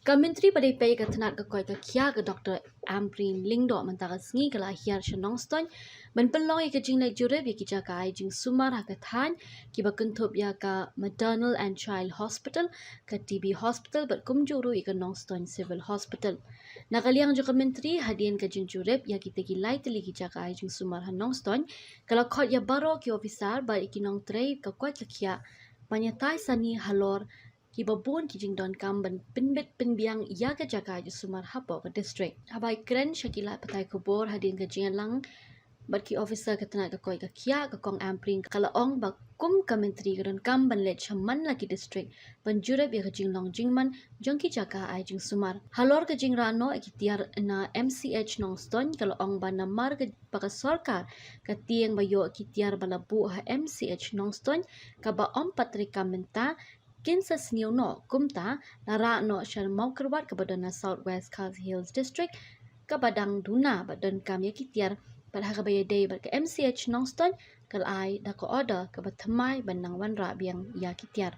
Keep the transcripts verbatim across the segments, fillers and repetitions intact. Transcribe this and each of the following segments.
Ka Myntri ba dei peit ka tnat ka koit ka khiah ka Doctor Ampareen Lyngdoh mynta ka sngi ka la hiar sha Nongstoiñ ban pynlong ïa ka jingleit jurip ïa ki jaka ai jingsumar ha ka thaiñ kiba kynthup ïa ka Maternal and Child Hospital, ka T B Hospital bad kumjuh ruh ïa ka Nongstoiñ Civil Hospital. Na ka liang jong ka Myntri, hadien ka jingjurip ïa kita ki lai tylli ki jaka ai jingsumar ha Nongstoiñ, ka la khot ïa baroh ki officer bad ïa ki nongtrei ka koit ka khiah ban ïatai sani halor kiba bun ki jingdonkam ban pynbit pynbiang ïa ka jaka ai jingsumar hapoh ka district. Haba ïakren sha ki lad pathai khubor hadien ka jingïalang bad ki officer ka tnat ka koit ka khiah, ka Kong Ampareen ka la ong ba kum ka Myntri ka donkam ban leit sha man la ki district ban jurip ïa ka jinglong jingman jong ki jaka ai jingsumar. Halor ka jingrah noh ïa ki tiar na M C H Nongstoiñ, ka la ong ba namar ka ba ka sorkar ka tieng ba ïoh ki tiar ba la buh ha M C H Nongstoiñ kaba ym pat treikam mynta, kin sa sniew noh. Kumta la rah noh sha Mawkyrwat kaba don na South West Khasi Hills District, kaba dang duna bad donkam ïa ki tiar, bad ha kaba ïadei bad ka M C H Nongstoiñ ka la ai da ka order kaba thymmai ban nang wanrah biang ïa ki tiar.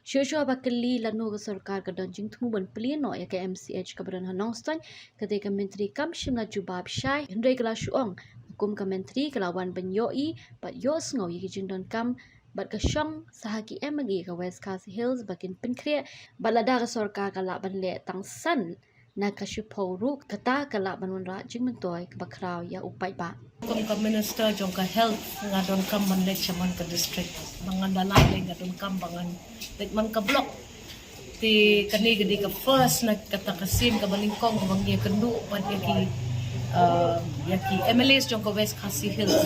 Shuh shuh ba kylli lano ka sorkar ka don jingthmu ban plie noh ïa ka M C H kaba don ha Nongstoiñ, ka dei ka Myntri kam shym la jubab shai, hynrei ka la shu ong kum ka Myntri ka la wan ban ïohi bad ïohsngew ïa ki jingdonkam bad ka shong sa ha ki M L A ka West Khasi Hills ba kin pynkhreh bad lada ka sorkar ka lah ban leh tang san na ka shiphew ruh, kata ka lah ban wanrah jingmyntoi kaba khraw ïa u paidbah. Kum ka Minister jong ka Health, nga donkam ban leit sha man ka district ba ngan da lah leh, nga donkam ba ngan leit man ka block. Te kane ka dei ka first na kata ka sien kaba nyngkong kaba ngi ïakynduh bad ïa ki, uh, ïa ki M L As jong ka West Khasi Hills.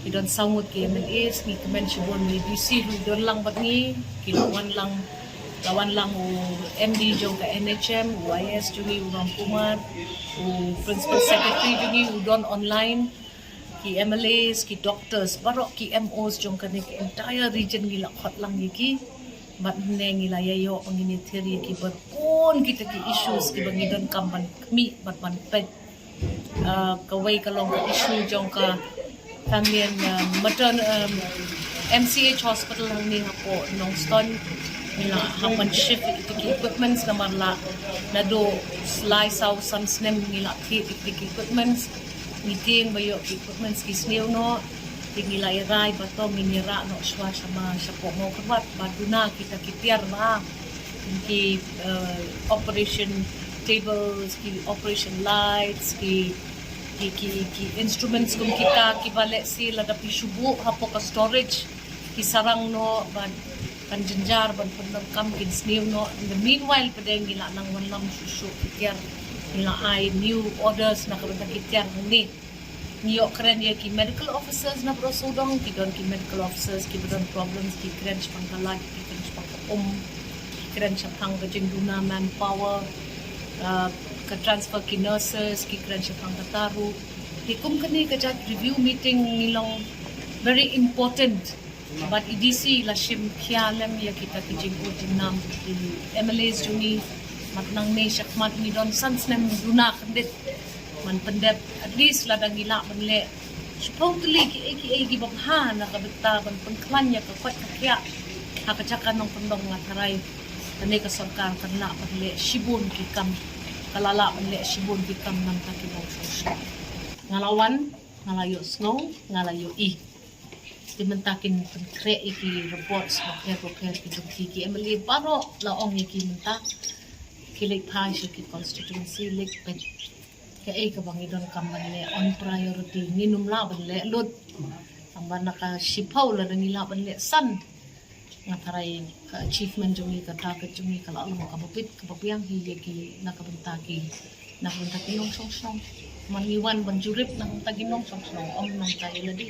Ki don saw ngut ki M L As, ngi kmen shibun, ïa D C ruh i don lang bad ngi, ki la wan lang, la wan lang u M D jong ka N H M, u I S jong ngi u Ram Kumar, u Principal Secretary jong ngi u don online, ki M L As, ki doctors, baroh ki M Os jong kane ka entire region ngi la khot lang ïa ki. Bad mynne ngi la ïa ïoh ba ngin ïathir ïa ki bun kita ki issues kiba ngi donkam ban khmih bad ban peit. Ah, kawei ka long ka issue jong ka, ka mien, ah, matern-, um, M C H hospital hangne hapoh Nongstoiñ. Ngi la hap ban shift ïa kita ki equipments namar la naduh lai saw san snem ngi la thied ïa kita ki equipments. Ngi tieng ba ïoh ki equipments ki sniew noh. Te ngi la ïa rai ba to ngin ïa rah noh shuwa sha ma shapoh Mawkyrwat ba duna kita ki tiar ba ki, eh, operation tables, ki operation lights, ki, ki, ki, ki instruments kum kita kiba lehse lada phi shu buh hapoh ka storage ki sarang noh ban, ban jynjar ban pyndonkam kin sniew noh. In the meanwhile pat ngi la nang wanlam shuh shuh ki tiar, ngi la ai new orders na ka bynta ki tiar hangne. Ngi ïoh kren ïa ki medical officers na baroh sawdong, ki don ki medical officers kiba don problems, ki kren shaphang ka light, ki kren shaphang ka um, ki kren shaphang ka jingduna manpower, uh, ka transfer ki nurses, ki kren shaphang kata ruh. Te kum kane ka jait review meeting ngi long very important. Bad i D C la shim khia lem ïa kita ki jingkut jingnam ki M L As jong ngi. Bad nangne shakhmat ngi don san snem duna khyndiat ban pyndep, at least lada ngi lah ban leh shiphew tylli kiei kiei kiba bha na ka bynta ban pynkhlaiñ ïa ka koit ka khiah ha ka jaka nongkyndong. Nga tharai kane ka sorkar kan lah ban leh shibun ki kam, ka la lah ban leh shibun ki kam na ka bynta ki nongshong shnong. Nga la wan, nga la ïohsngew, nga la ïohi. Te mynta kin pynkhreh ïa ki reports bapher bapher ki jong ki, ki M L A baroh la ong ïa ki mynta. Ki leit phai sha ki constituency, leit peit kaei kaba ngi donkam ban leh on priority, ngim lah ban leh lut. Tangba na ka shiphew lada ngi lah ban leh san, nga tharai ka achievement jong ngi, ka target jong ngi ka la long kaba bit kaba biang hi ïa ki na ka bynta ki, na ka bynta ki nongshong shnong. Man ngi wan ban jurip na ka bynta ki nongshong shnong, ym na ka bynta ïa lade.